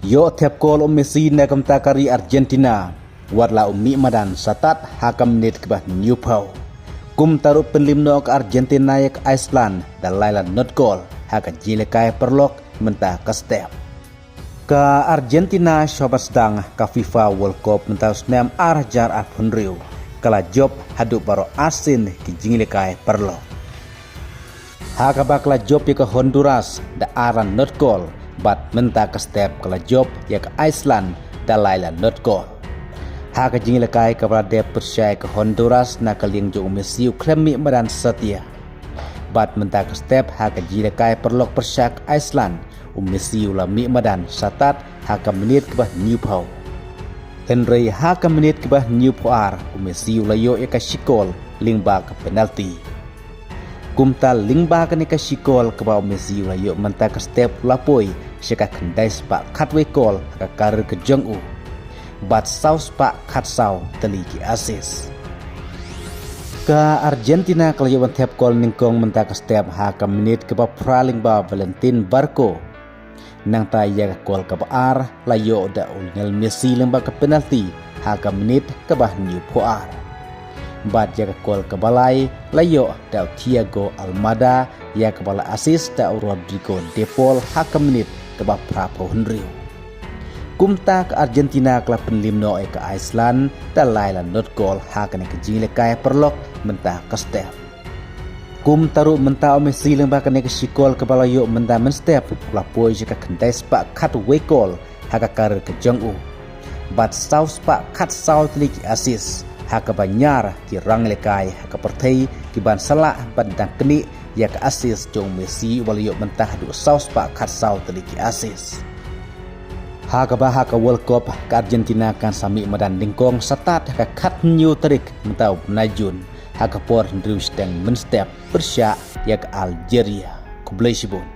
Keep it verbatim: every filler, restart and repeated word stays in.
Ïoh thep kol u Messi na ka bynta ka ri Argentina wat la u mih madan satad ha ka minit kaba hynñiewphew. Kumta ruh pynliem noh ka Argentina ïa ka Iceland da lai la not kol ha ka jingïalehkai paralok mynta ka step. Ka Argentina shuwa ban sdang ka FIFA World Cup mynta u snem ar hajar arphew hynriew ka la jop haduh baroh arsien ki jingïalehkai paralok. Ha kaba ka la jop ïa ka Honduras da ar la not kol, bad mynta ka step ka la jop ïa ka Iceland da lai la not kol. Ha ka jingïalehkai kaba la dep pyrshah ïa ka Honduras na ka liang jong u Messi u khlem mih madan satia. Bad mynta ka step ha ka jingïalehkai paralok pyrshah ka Iceland, u Messi u la mih madan satad ha ka minit kaba hynñiewphew. Hynrei ha ka minit kaba hynñiewphew ar u Messi u la ïoh ïa ka shikol lyngba ka penalti. Kumta lyngba kane ka shikol kaba u Messi u la ïoh mynta ka step u la poi sha ka khyndai spah khatwei kol ha ka career ka jong u. Bad saw spah khatsaw tylli ki assist. Ka Argentina ka la ïoh ban thep kol nyngkong mynta ka step ha ka minit kaba phra lyngba Valentin Barco. Nangta ïa ka kol kaba ar la ïoh da u Lionel Messi lyngba ka penalti ha ka minit kaba hynñiewphew ar. Bad ïa ka kol kaba lai la ïoh da u Thiago Almada, ïa kaba la assist da u Rodrigo De Paul ha ka minit kaba phraphew hynriew. Kumta ka Argentina ka la pynliem noh ïa ka Iceland da lai la not kol ha kane ka jingïalehkai paralok mynta ka step. Kumta ruh mynta u Messi lyngba kane ka shikol kaba la ïoh mynta mynstep u la poi sha ka khyndai spah khatwei kol ha ka career ka jong u. Bad saw spah khatsaw tylli ki assist ha kaba ñiar ki rangïalehkai ha ka pyrthei ki ban sa lah ban dang knieh ïa ka assist jong u Messi uba la ïoh mynta haduh saw spah khatsaw tylli ki assist. Ha kaba ha ka World Cup ka Argentina kan sa mih madan nyngkong satad ha ka khathynñiew tarik mynta u bnai Jun ha ka por hynriew shiteng mynstep pyrshah ïa ka Algeria. Khublei shibun.